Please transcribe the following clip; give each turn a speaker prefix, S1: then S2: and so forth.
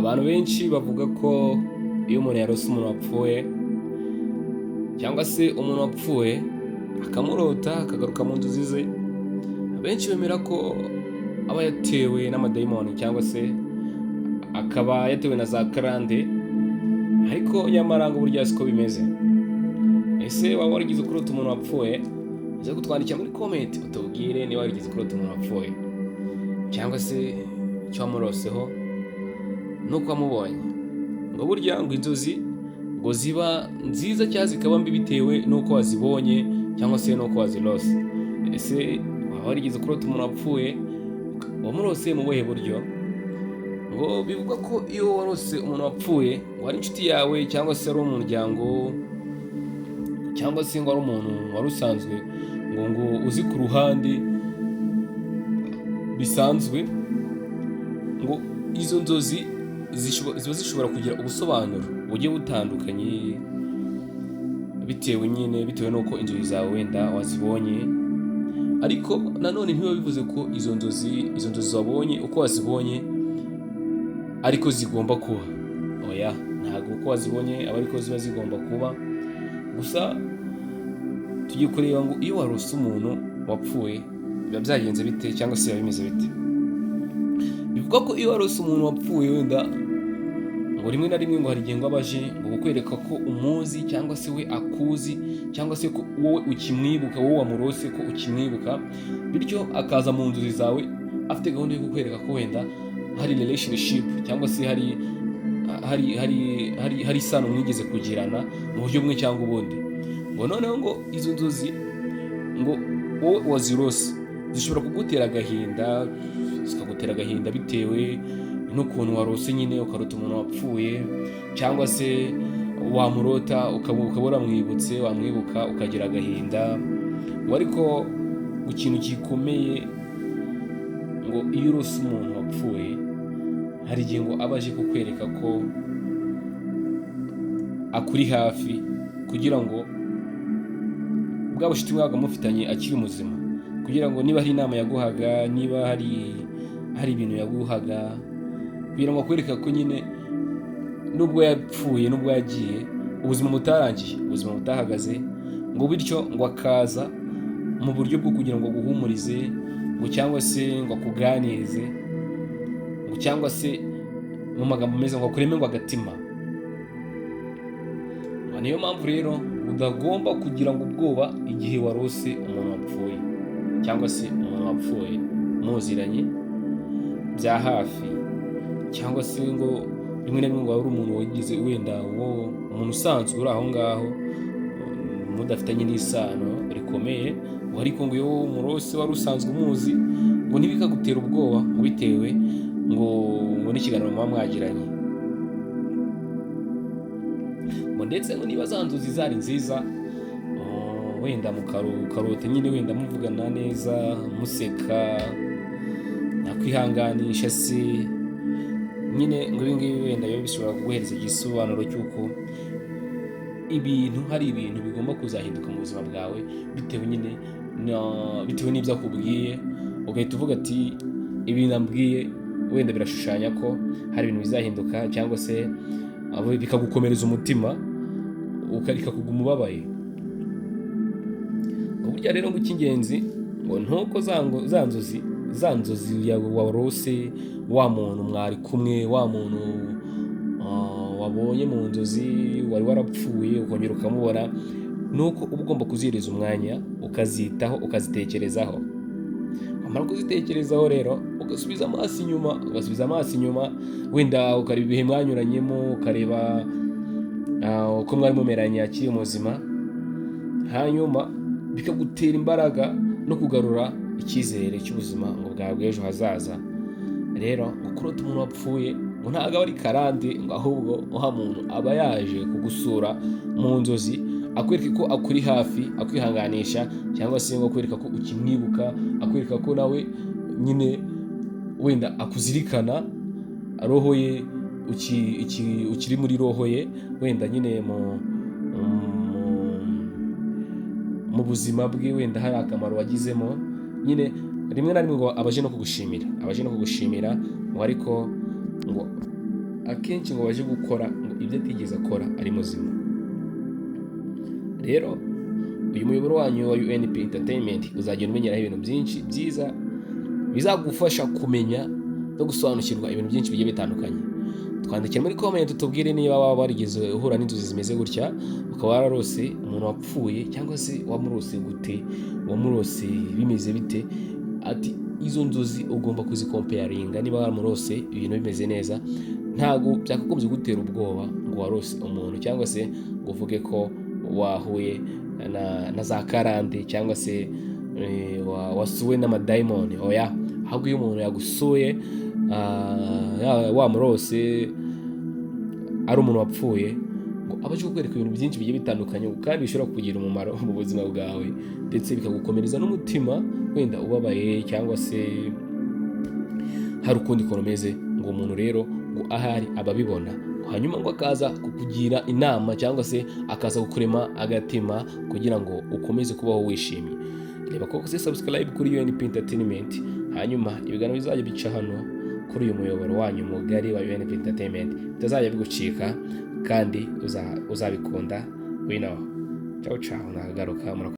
S1: Abantu benshi bavuga ko iyo umuntu yarose umuntu wapfuye cyangwa se umuntu wapfuye akamurota akagaruka mu nzozi ze, abenshi bemera ko aba yatewe n'amadayimoni cyangwa se akaba yatewe na za karande, ariko nyamara ngo burya siko bimeze. Ese waba warigeze kurota umuntu wapfuye? Uze kutwandikira muri comment utubwire niba warigeze kurota umuntu wapfuye cyangwa se icyo wamuroseho nuko wamubonye. Ngo burya ngo inzozi ngo ziba nziza cyangwa zikaba mbi bitewe n'uko wazibonye cyangwa se n'uko wazirose. Ese waba warigeze kurota umuntu wapfuye? Wamurose mu buhe buryo? Ngo bivugwa ko iyo warose umuntu wapfuye ngo ari inshuti yawe cyangwa se ari umuryango cyangwa se ngo ari umuntu wari usanzwe ngo uzi ku ruhande bisanzwe, ngo izo nzozi ziba zishobora kugira ubusobanuro bugiye butandukanye bitewe nyine bitewe n'uko inzozi zawe wenda wazibonye. Ariko nanone ntibiba bivuze ko izo nzozi wabonye uko wazibonye ariko zigomba kuba. Oya, ntabwo uko wazibonye aba ariko ziba zigomba kuba. Gusa tugiye kureba ngo iyo warose umuntu wapfuye biba byagenze bite cyangwa se biba bimeze bite. Bivugwa ko iyo warose umuntu wapfuye wenda ngo rimwe na rimwe ngo hari igihe ngo aba aje ngo kukwereka ko umuzi cyangwa se we akuzi cyangwa se ko wowe ukimwibuka, wowe wamurose ko ukimwibuka, bityo akaza mu nzozi zawe afite gahunda yo kukwereka ko wenda hari relationship cyangwa se hari isano mwigeze kugirana mu buryo bumwe cyangwa ubundi. Ngo noneho ngo izo nzozi ngo wowe wazirose zishobora kugutera agahinda, zikagutera agahinda bitewe n'ukuntu warose nyine ukarota umuntu wapfuye, cyangwa se wamurota ukaba uramwibutse, wamwibuka ukagira agahinda. Ngo ariko ikintu gikomeye, ngo iyo urose umuntu wapfuye hari igihe ngo aba aje kukwereka ko akuri hafi kugira ngo bwa bucuti mwabaga mufitanye akiri muzima, kugira ngo niba hari inama yaguhaga, niba hari ibintu yaguhaga, kugira ngo akwereke ko nyine nubwo yapfuye, nubwo yagiye, ubuzima butarangiye, ubuzima butahagaze. Ngo bityo ngo akaza mu buryo bwo kugira ngo aguhumurize, ngo cyangwa se ngo akuganirize, ngo cyangwa se mu magambo meza ngo akureme ngo agatima. Ngo niyo mpamvu rero udagomba kugira ngo ubwoba igihe warose umuntu wapfuye cyangwa se umuntu wapfuye muziranye bya hafi, cyangwa se ngo rimwe na rimwe ngo waba uri umuntu wagize wenda wo umuntu usanzwe uri aho ngaho mudafitanye n'isano rikomeye, ngo ariko ngo iyo umurose wari usanzwe umuzi ngo ntibikagutera ubwoba ngo bitewe ngo n'ikiganiro muba mwagiranye. Ngo ndetse ngo niba za nzozi zari nziza, wenda mukarota nyine wenda muvugana neza, museka, nakwihanganisha se nyine, ngo ibi ngibi wenda biba bishobora kuguhereza igisobanuro cy'uko ibintu hari ibintu bigomba kuzahinduka mu buzima bwawe bitewe nyine bitewe n'ibyo akubwiye, ugahita uvuga ati ibintu ambwiye wenda birashushanya ko hari ibintu bizahinduka, cyangwa se bikagukomereza umutima ukareka kuguma ubabaye. Ngo burya rero ngo icy'ingenzi ngo ntuko za nzozi yawe warose wa muntu mwari kumwe, wa muntu wabonye mu nzozi wari warapfuye ukongera ukamubona, nuko uba ugomba kuzihereza umwanya ukazitaho, ukazitekerezaho. Wamara kuzitekerezaho rero ugasubiza amaso inyuma, ugasubiza amaso inyuma, wenda ukareba ibihe mwanyuranyemo, ukareba uko mwari mumeranye akiri muzima, hanyuma bikagutera imbaraga no kugarura icyizere cy'ubuzima ngo bwawe bw'ejo hazaza. Rero ngo kurota umuntu wapfuye ngo ntabwo aba ari karande, ngo ahubwo wa muntu aba yaje kugusura mu nzozi akwereka ko akuri hafi, akwihanganisha, cyangwa se ngo akwereka ko ukimwibuka, akwereka ko nawe nyine wenda akuzirikana, roho ye ukiri muri roho ye, wenda nyine mu buzima bwe wenda hari akamaro wagizemo nyine. Rimwe na rimwe ngo abaje no kugushimira, abaje no kugushimira, ngo ariko ngo Akenshi ngo baje gukora ngo ibyo atigeze akora ari muzima. Rero uyu muyoboro wanyu wa UNP Entertainment uzagenda umenyeraho ibintu byinshi byiza bizagufasha kumenya no gusobanukirwa ibintu byinshi bigiye bitandukanye. Twandikire muri comment, utubwire niba waba warigeze uhura n'inzozi zimeze gutya, ukaba wararose umuntu wapfuye, cyangwa se wamurose gute, wamurose bimeze bite. Ati izo nzozi ugomba kuzicomparinga. Niba waramurose ibintu bimeze neza, ntabwo byakagombye gutera ubwoba ngo warose umuntu, cyangwa se ngo uvuge ko wahuye na za karande, cyangwa se wasuwe n'amadayimoni. Oya, ahubwo iyo umuntu yagusuye, wamurose ari umuntu wapfuye, ngo aba aje kukwereka ibintu byinshi bigiye bitandukanye kandi bishobora kugira umumaro mu buzima bwawe, ndetse bikagukomereza n'umutima wenda ubabaye cyangwa se hari ukundi kuntu umeze. Ngo umuntu rero ngo ahari aba abibona, hanyuma ngo akaza kukugira inama cyangwa se akaza kukurema agatima kugira ngo ukomeze kubaho wishimye. Reba ko ukoze subscribe kuri UNP Entertainment, hanyuma ibiganiro bizajya bica hano kuri uyu muyoboro wanyu mugari wa UNP Entertainment bitazajya bigucika, kandi uzabikunda. We know. Ciao ciao, nakagaruka, murakoze.